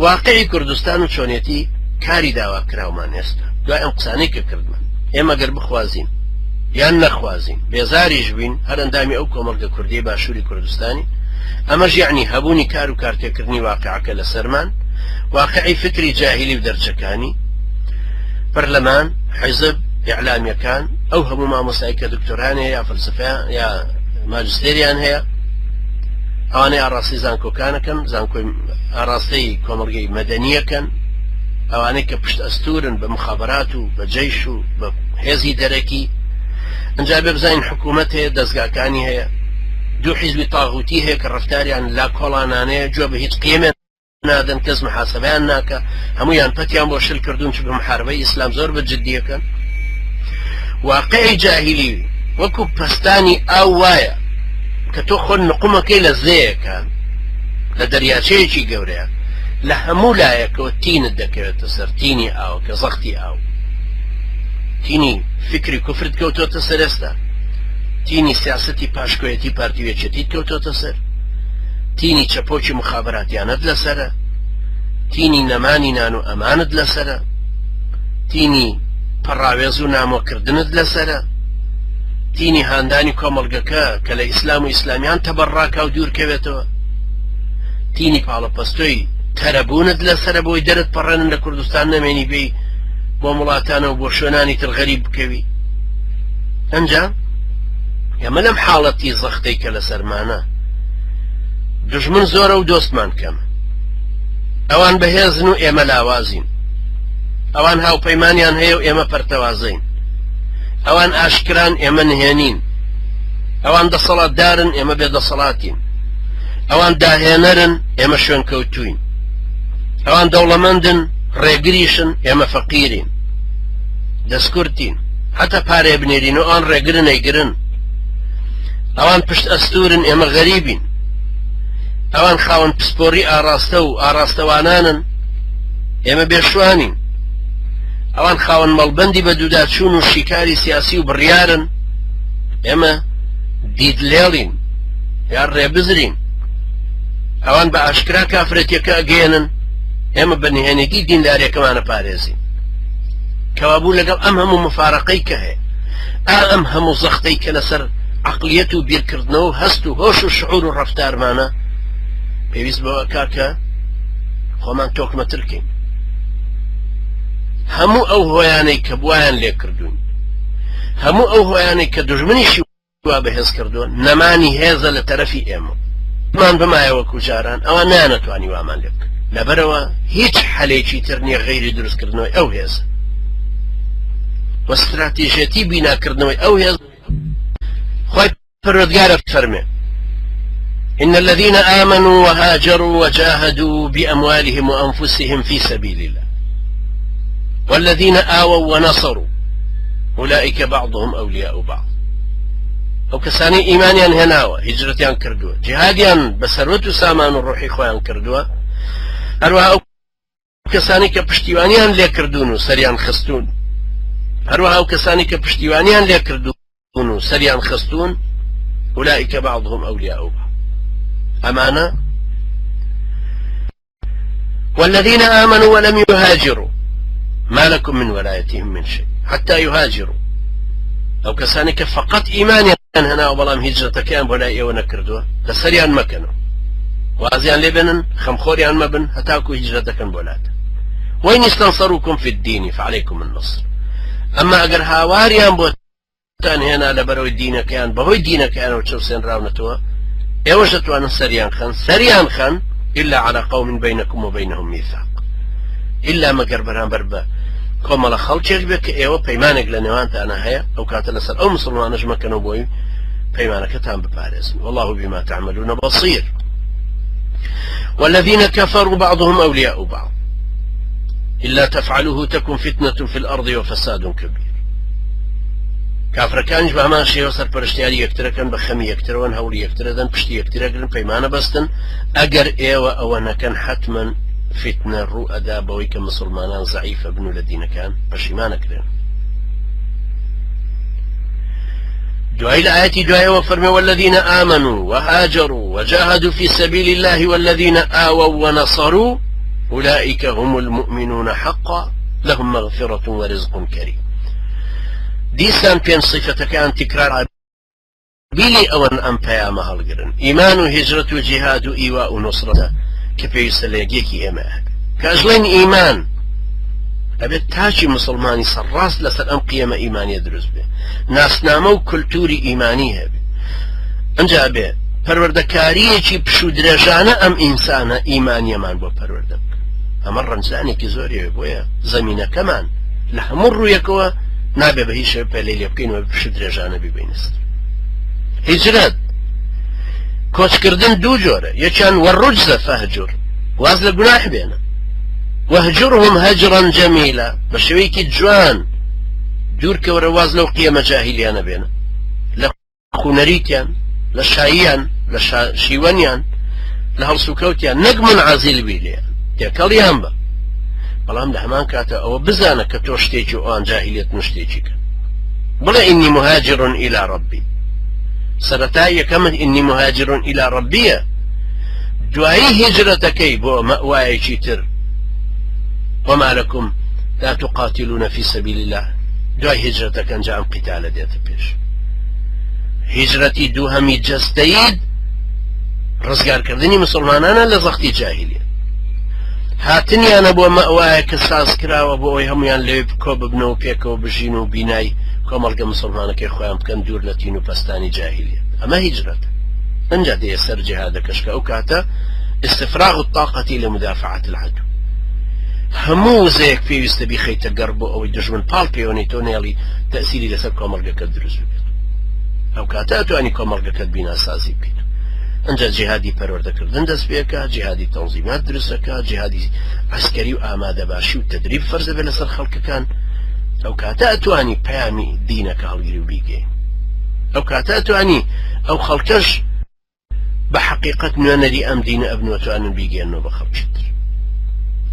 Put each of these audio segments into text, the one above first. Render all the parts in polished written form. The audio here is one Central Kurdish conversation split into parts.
واقعی کوردستان و چۆنێتی کاری داواکراومان ئێستا دوای ئەم قسانەی کە کردمان، ئێمە گەر بخوازین یان نەخوازین بێزاریش بین هەر ئەندامی ئەو کۆمەڵگە کوردیەی باشووری کوردستانین، ئەمەش یەعنی هەبوونی کار و کارتێکردنی واقعەکە لەسەرمان، واقعی فکری جاهیلی و دەرچەکانی، پەرلەمان، حیزب، ئیعلامیەکان، ئەو هەموو مامۆستای کە دکتۆرایان هەیە یا فەلسەفەیان یا ماجستێریان هەیە، ئەوانەی ئاڕاستەی زانکۆکانەکەن، زانکۆی ئاڕاستەی کۆمەڵگەی مەدەنیەکەن، ئەوانەی کە پشت ئەستورن بە مخابرات و بە جەیش و بە هێزی دەرەکی، ئەنجا بێ بزانین حکوومەت هەیە، دەزگاکانی هەیە، دوو حیزبی تاغوتی هەیە کە ڕەفتاریان لا کۆڵانانەیە، گوێ بە هیچ قیمێ نادەن، کەس محاسبەیان ناکا، هەموویان پەتیان بۆ شل کردوون، چونکە محاربەی ئیسلام زۆر بە جدیەکەن. واقعی جاهیلی وەکو پەستانی ئاو وایە کە تۆ خۆ نقومەکەی لە زێیەکە، لە دەریاچەیەکی گەورەیە، لە هەموو لایەکەوە تینت دەکەوێتە سەر، تینی ئاوەکە، زەختی ئاو، تینی فیکری کوفرت کەوتۆتە سەر ئێستا، تینی سیاسەتی پاشکۆیەتی پارتی و یەکێتیت کەوتۆتە سەر، تینی چەپۆکی موخابەراتیانەت لەسەرە، تینی نەمانی نان و ئەمانت لەسەرە، تینی پەڕاوێز و نامۆکردنت لەسەرە، تینی هاندانی کۆمەڵگەکە کە لە ئیسلام و ئیسلامیان تەبەڕاکا و دوور کەوێتەوە، تینی پاڵەپەستۆی تەرەبوونت لەسەرە بۆی دەرت پەڕێنن لە کوردستان نەمێنی بێی بۆ وڵاتانە و بۆ شوێنانی تر غەریب بکەوی. ئەنجا ئێمە لەم حاڵەتی زەختەی کە لەسەرمانە دوژمن زۆرە و دۆستمان کەم، ئەوان بەهێزن و ئێمە لاوازین، ئەوان هاوپەیمانیان هەیە و ئێمە پەرتەوازەین، ئەوان ئاشکران ئێمە نهێنین، ئەوان دەسەڵاتدارن ئێمە بێدەسەڵاتین، ئەوان داهێنەرن ئێمە شوێنکەوتووین، ئەوان دەوڵەمەندن ڕێگریشن ئێمە فەقیرین، دەستکورتین، هەتا پارەیە بنێرین و ئەوان ڕێگرن ئەیگرن، ئەوان پشت ئەستورن ئێمە غەریبین، ئەوان خاوەن پسپۆری ئاڕاستە و ئاڕاستەوانانن ئێمە بێشوانین، ئەوان خاوەن مەڵبەندی بەدووداچوون و شیکاری سیاسی و بڕیارن ئێمە دیدلێڵین یا ڕێبزرین، ئەوان بە ئاشکرا کافرەتیەکە ئەگەیەنن ئێمە بە نهێنێتی دینداریەکەمانە پارێزین. کەوابوو لەگەڵ ئەم هەموو مفارەقەی کە هەیە، ئا ئەم هەموو زەختەی کە لەسەر عەقڵیەت و بیرکردنەوە و هەست و هۆش و شعور و ڕەفتارمانە، پێویست بەوە ئەکا کە خۆمان تۆکمەتر کەین. هەموو ئەو هۆیانەی کە بوایان لێ کردووین، هەموو ئەو هۆیانەی کە دوژمنیشی وا بەهێز کردووە، نەمانی هێزە لە تەرەفی ئێمە. مان بمایە وەکو جاران، ئەوان نەیانەتوانی وامان لێ بکەن. لەبەرئەوە هیچ حەلێکی تر نییە غەیری دروستکردنەوەی ئەو هێزە و ستراتیژێتی بیناکردنەوەی ئەو هێز. خوای پەروەردگار ئەفەرمێ، إن الذين آمنوا وهاجروا وجاهدوا بأموالهم وأنفسهم في سبيل الله والذين آووا ونصروا أولئك بعضهم أولياء بعض. ئەو کەسانەی ئیمانیان هێناوە، هیجرەتیان کردووە، جیهادیان بە سەروەت و سامان و ڕۆحی خۆیان کردووە، هەروەها ئەو کەسانی کە پشتیوانیان لێکردوون و سەریان خستوون، هەروەها ئەو کەسانی کە پشتیوانیان لێکردوون و سەریان خستوون، أولئك بعضهم أولياء بعض. ئەمانە والذین آمنوا ولم يهاجروا ما لكم من ولایتهم من شيء حتى يهاجروا. ئەو کەسانی کە فقط ئیمانیان هەناوە بەڵام هیجرەتەکەیان بۆ لای ئێوە نەکردووە لەسەریان مەکەنەوە، وازیان لێ بێنن، خەمخۆریان مەبن هەتاکو هیجرەت دەکەن بۆ لاتان. وإن استنصروكم في الدين فعليكم النصر. ئەمما ئەگەر هاواریان بۆ تان هێنا لەبەرەوەی دینەکەیان بەهۆی دینەکەیانەوە چەوسێنراونەتەوە ئێوەش دەتوانن سەریان خەن، سەریان خەن، إلا على قوم بينكم وبينهم ميثاق، إلا مەگەر بەرامبەر بە کۆمەڵە خەڵکێک بێت کە ئێوە پەیمانێک لە نێوانتانە هەیە، ئەو کاتە لەسەر ئەو مسلمانەش مەکەنەوە بۆی پەیمانەکەتان بپارێزن. والله بما تعملون بصير. والذين كفروا بعضهم أولياء بعض إلا تفعلوه تكن فتنة في الأرض وفساد كبير. کافرەکانیش بە هەمان شێوە سەرپەرشتیاری یەکترەکەن، بە خەمی یەکترەوەن، هەوڵی یەکترەدەن، پشتی یەکترەگرن، پەیمانە بەستن. ئەگەر ئێوە ئەوە نەکەن حەتمەن فیتنە ڕوو ئەدا بەوەی کە مسوڵمانان زەعیفە بن و لە دینەکان پەشیمانەکرێن. دوای لە ئاەتی دوایەوە فەرمێ والذین آمنوا وهاجروا وجاهدوا في سبيل الله والذین آووا ونصروا أولئك هم المؤمنون حقا لهم مغفرة ورزق كريم. دیسان پێنج صفەتەکان تکرار بیلی ئەوەن ئەم پەیامە هەڵگرن، ئیمان و هیجرەت و جیهاد و ئیوا و نوسرەتە کە پێویستە لە یەکێکی ئێمە هەبێت. کە ئەژڵێن ئیمان ئەبێت تاکی مسلمانی سەرڕاست لەسەر ئەم قیەمە ئیمانیە دروست بێ، ناسنامە و کولتوری ئیمانی هەبێ، ئەنجا بێ پەروەردەکاریەکی پشوو درێژانە ئەم ئینسانە ئیمانیەمان بۆ پەروەردە بکە. ئەمە ڕەنجدانێکی زۆریەوێ، بۆیە زەمینەکەمان لە هەموو ڕوویەکەوە نابێ بە هیچ شێوە پەلەی لێ بکەین و پشت درێژانە بیبینە سەر. هیجرەت کۆچکردن دوو جۆرە، یەکیان والرجز فاهجر، واز لە گوناح بێنە، واهجرهم هجرا جمیلا، بە شێوەیەکی جوان دوور کەوەرە، واز لەو قیەمە جاهیلیانە بێنە، لە خونەریتیان، لە شاییان، لە شیوەنیان، لە هەڵسوکەوتیان، نەک منعزل بی لێیان، تێکەڵیان بە، بەڵام لە هەمان کاتە ئەوە بزانە کە تۆ شتێکی و ئەوان جاهیلیەتن و شتێکی کە. بڵێ إني مهاجر إلى ربي، سەرەتا یەکەمت إني مهاجر إلى ربی یە، دوایی هیجرەتەکەی بۆ مەوایەکی تر، وما لكم لا تقاتلون في سبيل الله، دوای هیجرەتەکە ئەنجا ئەم قیتالە دێتە پێش. هیجرەتی دووهەمی جەستەیی ڕزگارکردنی مسلمانانە لە زەختی جاهیلیە، هاتنیانە بۆ مەوایە کە ساز کراوە بۆ ئەوەی هەمویان لەوێ کۆ ببنەوە پێکەوە بژین و بینای کۆمەڵگە مسلمانەکەی خۆیان بکەن دوور لە تین و پەستانی جاهیلیە. ئەمە هیجرەتە. ئەنجا دێیە سەر جیهادەکەش کە ئەو کاتە استفراغ الطاقة لمدافعة العدو، هەموو وزەیەک پێویستە بیخەیتە گەڕ بۆ ئەوەی دژمن پاڵ پێوەنەی تۆ نێڵی تەسیری لەسەر کۆمەڵگەکەت دروست ببێت. ئەو کاتە ئەتوانی کۆمەڵگەکەت بیناسازی بکەیت. ئەنجا جیهادی پەروەردەکردن دەست پێکا، جیهادی تەنزیمات دروستەکە، جیهادی عەسکەری و ئامادەباشی و تەدریب فەرزە بێ لەسەر خەڵکەکان. ئەو کاتە ئەتوانی پەیامی دینەکە هەڵگری و بیگەین. ئەو کاتە ئەتوانی ئەو خەڵکەش بە حەقیقەت نوێنەری ئەم دینە ئەبن و توانن بیگەێنەوە بە خەڵکی تر.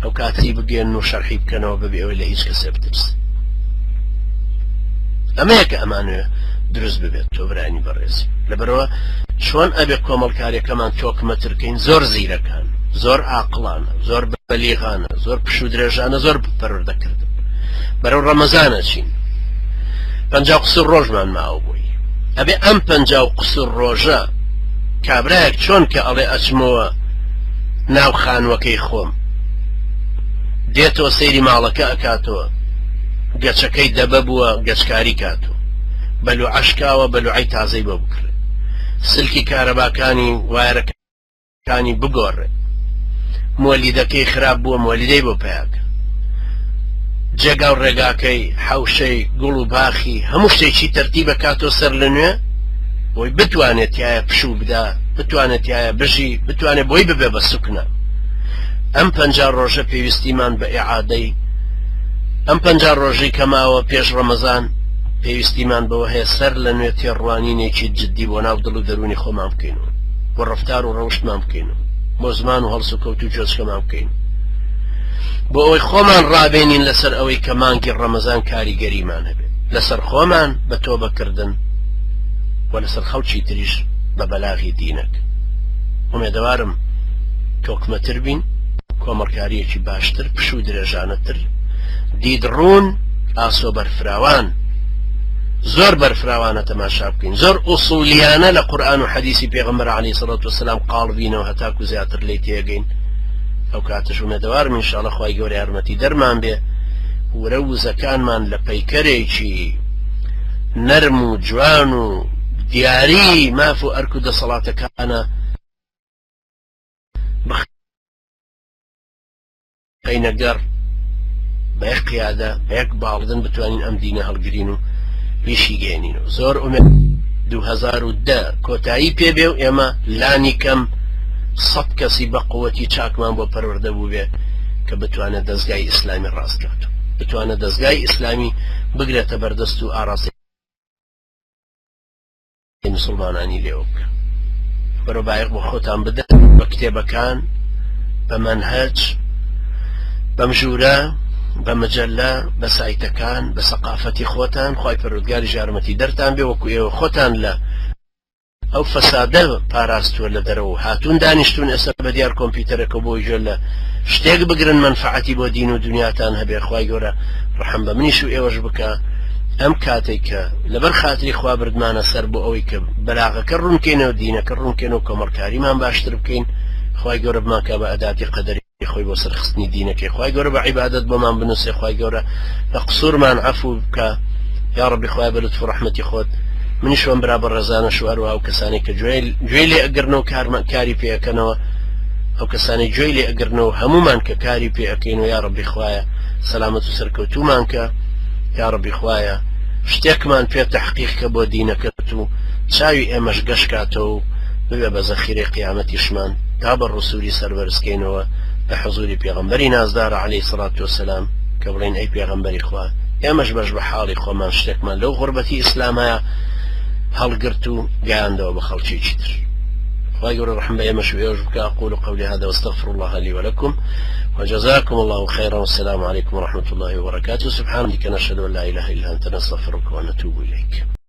ئەو کاتی بگەێن و شەرحی بکەنەوە بەبێ ئەوەی لە هیچ کەسێ بترس. ئەمەیە کە ئەمانوێ دروست ببێت. تۆ برانی بەڕێز، لەبەرەوە چۆن ئەبێ کۆمەڵکاریەکەمان تۆکمەترکەین؟ زۆر زیرەکان، زۆر ئاقڵانە، زۆر بەلیغانە، زۆر پشوو درێژانە، زۆر پەروەردەکردن. بەرەو ڕەمەزانە چین، 50 قسوور ڕۆژمان ماوە بۆی. ئەبێ ئەم 50 قسوور ڕۆژە کابرایەک چۆن کە ئەڵێ ئەچمەوە ناو خانووەکەی خۆم، دێتەوە سەیری ماڵەکە ئەکاتەوە، گەچەکەی دەبە بووە گەچکاری کاتەوە، بەلوعە شکاوە بەلوعەی تازەی بۆ بکڕێ، سلکی کارەباکانی وایەرەکانی بگۆڕێ، مۆلیدەکەی خراپ بووە مۆلیدەی بۆ پیاکە، جێگا و ڕێگاکەی، حەوشەی، گوڵ و باخی، هەموو شتێکی تەرتیبە کاتۆ سەر لە نوێ بۆی بتوانێت تایە پشوو بدا، بتوانێت تایە بژی، بتوانێت بۆی ببێ بە سوکنە. ئەم 50 ڕۆژە پێویستیمان بە ئیعادەی ئەم 50 ڕۆژەی کە ماوە پێش ڕەمەزان پێویستیمان بەوە هەیە سەر لە نوێ تێڕوانینێکی جددی بۆ ناو دڵ و دەروونی خۆمان بکەین و بۆ ڕەفتار و ڕەوشتمان بکەین و بۆ زمان و هەڵسوکەوت و جۆچکەمان بکەین، بۆ ئەوەی خۆمان ڕابێنین لەسەر ئەوەی کە مانگی ڕەمەزان کاریگەریمان هەبێت لەسەر خۆمان بە تۆبەکردن و لەسەر خەڵکی تریش بە بەلاغی دینەک. ئومێدەوارم تۆکمەتر بین، کۆمەڵکارییەکی باشتر، پشوو درێژانەتر، دید ڕوون، ئاسۆ بەرفراوان، زۆر بەرفراوانە تەماشا بکەین، زۆر ئوسولیانە لە قورئان و حەدیسی پێغەمبەر عەلەیهی سەڵات وەسەلام قاڵ بینەوە هەتاکو زیاتر لێی تێگەین. ئەو کاتەش ئومێدەوارم ئینشاءڵڵا خوای گەورە یارمەتی دەرمان بێ ورە وزەکانمان لە پەیکەرێکی نەرم و جوان و دیاری ماف و ئەرک و دەسەڵاتەکانە بخەینە گەڕ، بە یەک قیادە، بە یەک باڵدن بتوانین ئەم دینە هەڵگرین و بیشی گەێنین و زۆر ئومێد 2010 کۆتایی پێبێ و ئێمە لانی کەم 100 کەسی بە قوتی چاکمان بۆ پەروەردە بووبێ کە بتوانێت دەستگای ئیسلامی ڕاست کات و بتوانێت دەستگای ئیسلامی بگرێتە بەردەست و ئاراستەی مسوڵمانانی لێوە بکە. بەرەو بایەخ بۆ خۆتان بدەن بە کتێبەکان، بە مەنهەج، بەم ژوورە، بە مەجەلە، بە سایتەکان، بە سەقافەتی خۆتان. خوای پەروەردگاریش یارمەتی دەرتان بێ وەکو ئێوە خۆتان لە ئەو فەسادە پاراستووە لە دەرەوە و هاتوون دانیشتوون ئێستا بە دیار کۆمپیوتەرەکە بۆی گوێ لە شتێک بگرن مەنفەعەتی بۆ دین و دنیاتان هەبێ. خوای گەورە ڕەحم بە منیش و ئێوەش بکا. ئەم کاتێک کە لەبەر خاتری خوا بردمانە سەر بۆ ئەوەی کە بەلاغەکە ڕوونکەینەوە، دینەکە ڕوونکەینەوە، کۆمەڵکاریمان باشتر بکەین، خوای گەورە بمانکا بە ئەداتی قەدەری خۆی بۆ سەرخستنی دینەکەی. خوای گەورە بە عیبادەت بۆمان بنووسێ، خوای گەورە لە قسوورمان عەفو بکا. یا ڕەبی خوای بە لوتف و ڕەحمەتی خۆت منیش وەم برا بەڕێزانەش و هەروەها ئەو کەسانەی کە گوێی لێ ئەگرنەوە کاری پێ ئەکەنەوە، ئەو کەسانەی گوێی لێ ئەگرنەوە هەمومان کە کاری پێ ئەکەین و یا ڕەبی خوایە سەلامەت و سەرکەوتومان کە. یا ڕەبی خوایە شتێکمان پێ تەحقیق کە بۆ دینەکەت و چاوی ئێمەش گەش کاتەوە و ببێ بە زەخیرەی قیامەتیشمان تا بە ڕسووری سەربەرزکەینەوە لە حزوری پێغەمبەری نازدار عەلەیهی سڵات وسلام کە بڵێین ئەی پێغەمبەری خوا ئێمەش بەش بە حاڵی خۆمان شتێکمان لەو غوربەتی ئیسلامایە هەڵگرت و گەیاندەوە بە خەڵکێکی تر. خوای گەورە ڕەحم بە ئێمەش و ئێوەش بکا. أقول قولي هذا واستغفر الله لي ولكم وجزاكم الله خيرا والسلام عليكم ورحمة الله وبركاته. سبحانك نشهد أن لا إله إلا أنت نستغفرك ونتوب إليك.